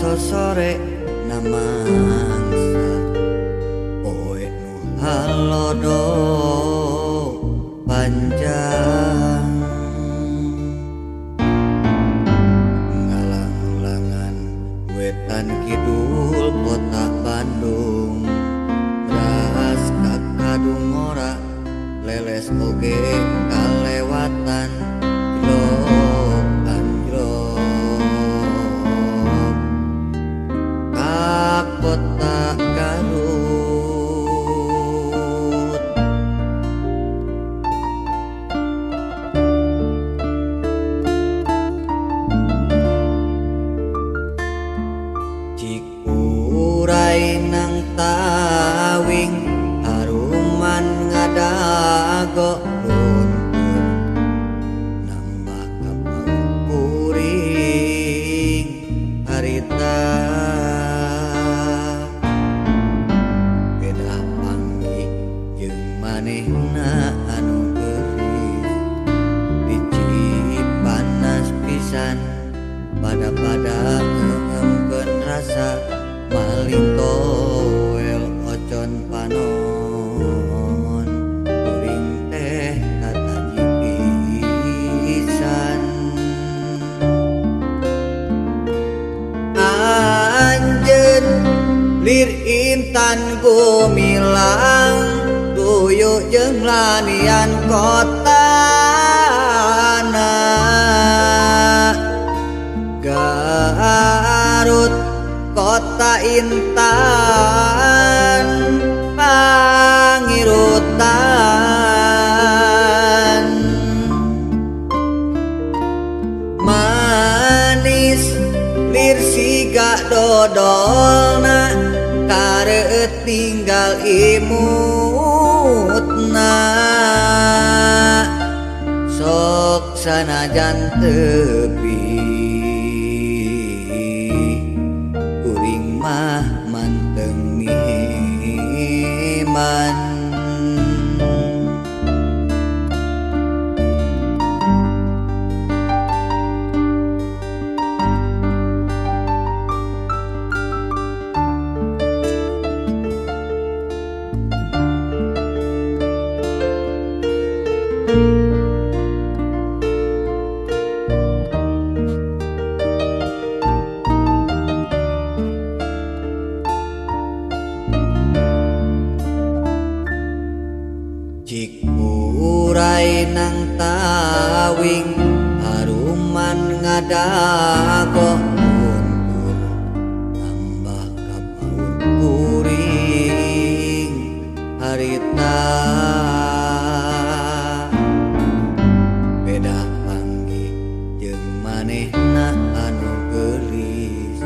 sosore namangsa poe nu halodo panjang ngalanglangan wetan kidul kota Bandung ras ka kadungora leles oge kalewatan jlok anjlok ka kota Garut. Cikuray nang tawing haruman ngadago luntur nambah kapaun kuring harita beda panggih jeung manehna anu geulis di Cipanas pisan pada-pada ngeungeumkeun rasa maling toel ocon panon kuring teh kataji pisan. Anjeun lir intan gumilang duyuk jeung lanian kotana Garut kota intan pangirutan manis lir siga dodolna kareut tinggal imutna sok sanajan tepi kuring mah manteng mihiman. Cikuray nang tawing haruman ngadago luntur tambah kapaun kuring harita beda panggih jeung manehna anu geulis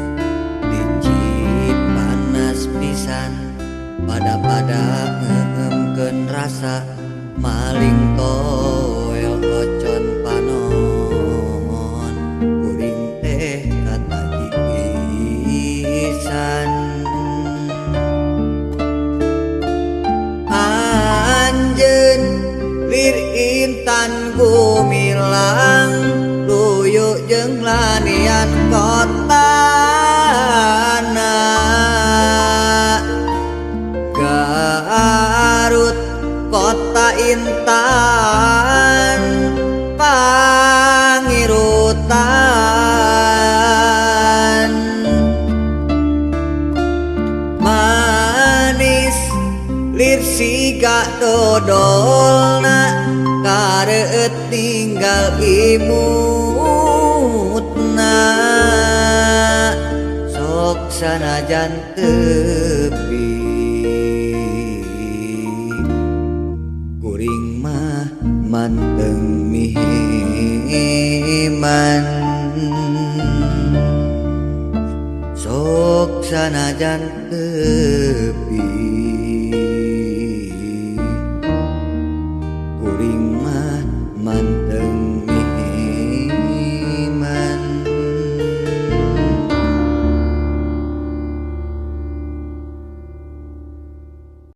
di Cipanas pisan pada-pada ngeungeumkeun rasa maling toel ocon panon kuring teh kataji pisan. Anjeun lir intan gumilang luyuk jeung lanian kotana Garut kota intan pangirutan manis lir siga dodolna kareut tinggal imutna sok sanajan tepi kuring mah manteng mihiman sok sanajan tepi.